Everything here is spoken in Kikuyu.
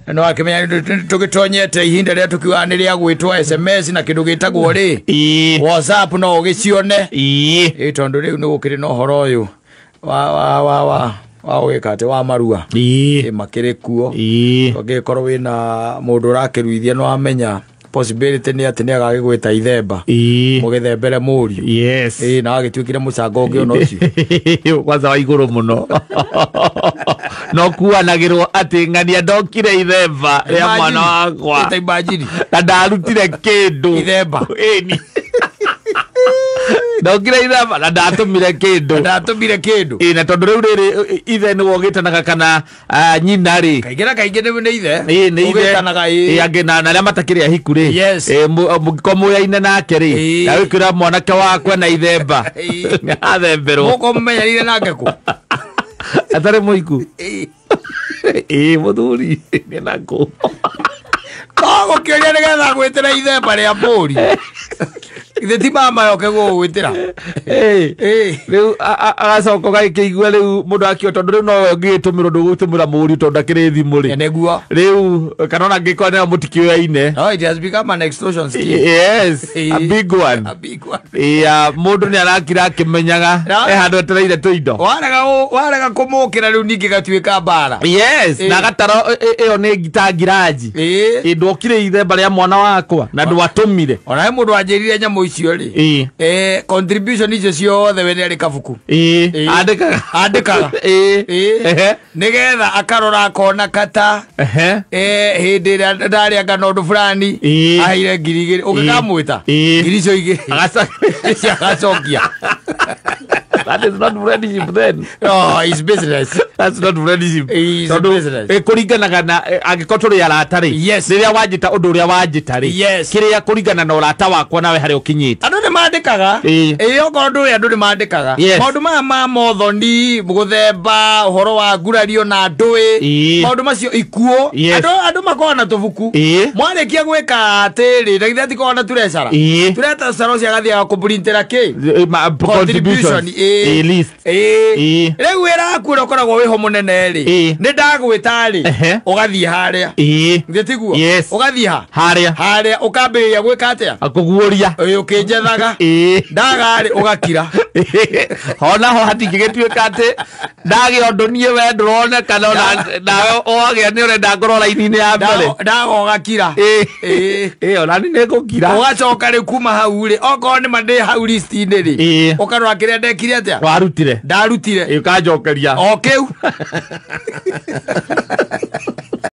No akĩmenya tũgĩtonyete ihinda rĩrĩa tũkiugaga nĩ rĩa gwĩtwo SMS na kĩndũ gĩtagwo rĩ WhatsApp no ũgĩcione. Ĩ tondũ rĩu nĩ gũkĩrĩ na ũhoro ũyũ wa gwĩka atĩ wa marua. Ĩ makĩrĩ kuo. Ũngĩkorwo wĩna mũndũ ũrakĩruithia no amenya possibility nĩ atĩ nĩ agagĩgwĩta ithemba. Mũgĩthembere mũriũ. Ĩ na agĩtuĩkire mũcango ũngĩ ona ũcio. Kwanza wa igũrũ mũno. No kuanagĩrwo atĩ ng'ania ndokire ithemba rĩa mwana wakwa. Ĩta imagine. Na ndarutire kĩndũ. Ithemba. Ĩni. Ndokire ithemba na ndatũmire kĩndũ. Ndatũmire kĩndũ. Ĩ na tondũ rĩu rĩrĩ ithe nĩwe ũgĩtanaga kana nyina rĩ. Kaingĩ na kaingĩ nĩ ithe. Ĩ nĩ ithe. Ũgĩtanaga ĩ. Ĩ angĩ na arĩa matakĩrĩ ahiku rĩ. Yes. Ĩ mũngĩkorwo mũyaine nake rĩ. Ĩ. Na wĩkwĩra mwanake wakwa na ithemba. Ĩ. Nĩ athemberwo. Mũko mũmenyanire nake kũ? Atarĩ mũhiku. Ĩ. Ĩ mũthuri nĩ nakũ. Togũkĩũria nĩgetha gwĩtĩra ithemba rĩa mbũri. Ithe ti mama yoke gũgwĩtĩra. Ĩ. Rĩu agacoka ũgagĩkĩigua rĩu mũndũ akĩo tondũ rĩu nowe ũngĩgĩtũmĩrwo ndũgũtũmĩra mũriũ tondũ ndakĩrĩ thimũ rĩ. Nĩguo. Rĩu kana ona angĩkorwo nĩo mũtikĩoyaine. No, it has become an extortion scheme. Yes, a big one. A big one. Yeah, mũndũ nĩ arakira akĩmenyaga e handũ etereire tũindo. Warega kũmũkĩra rĩu ningĩ gatuĩka mbara. Yes, na gataro ĩyo nĩ ngita ngiraji. Ĩ. Ndokire ithemba rĩa mwana wakwa na ndwatũmire. Ona he mũndũ wanjĩrire nyamũ icio rĩ. Contribution icio ciothe we nĩ arĩ kabuku. Andĩkaga. Andĩkaga. Ĩ. Nĩgetha akarora akona kata. Hĩndĩ ĩrĩa ndarĩanga na ũndũ fulani aheire 2,000 ũngĩkamwĩta 2,000 icio igĩrĩ agacokia. That is not friendship then. No, it's business. That's not friendship. It's business. Kũringanaga na angĩkorwo tũrĩ arata rĩ. Yes. Rĩrĩa wanjĩta ũndũ ũrĩa wanjĩta rĩ. Yes. Kĩrĩa kũringana na ũrata wakwa nawe harĩa ũkinyĩte. Andũ nĩ mandĩkaga. Ĩ okorwo ndũĩ andũ nĩ mandĩkaga. Yes. Maũndũ maya ma mothoni, gũthemba, ũhoro wa ngurario na ndũĩ. Maũndũ macio ikuũ. Yes. Andũ makoragwo na tũbuku. Mwarĩkia gwĩka atĩrĩ, na githĩ atikoragwo na turecara. Turecara ũcio agathiaga kũprintĩra kĩ? Contribution. List. Rĩu wĩra waku ũrĩa ũkoragwo wĩho mũnene rĩ. Nĩ ndagwĩta rĩ. Ũgathiĩ harĩa. Githĩ tiguo? Yes. Ũgathiĩ ha? Harĩa. Harĩa ũkambĩrĩria gwĩka atĩa? Kũguũria. Ĩ, ũkĩnjethaga. Ndaga rĩ ũgakira. Hona ho hatingĩgĩtuĩka atĩ ndagĩa ũndũ niĩ we ndũronekana ona nawe wagĩa nĩ ũrenda ngorwo raini-inĩ ya mbere. Ndaga ũgakira. Ona niĩ nĩngũkira. Ũgacoka rĩu kuma hau rĩ, okorwo nĩ ma ndĩ hau list-inĩ rĩ. Ũkarora kĩrĩa ndekire atĩa? Warutire. Ndarutire. Ũkanjokeria. O kĩu.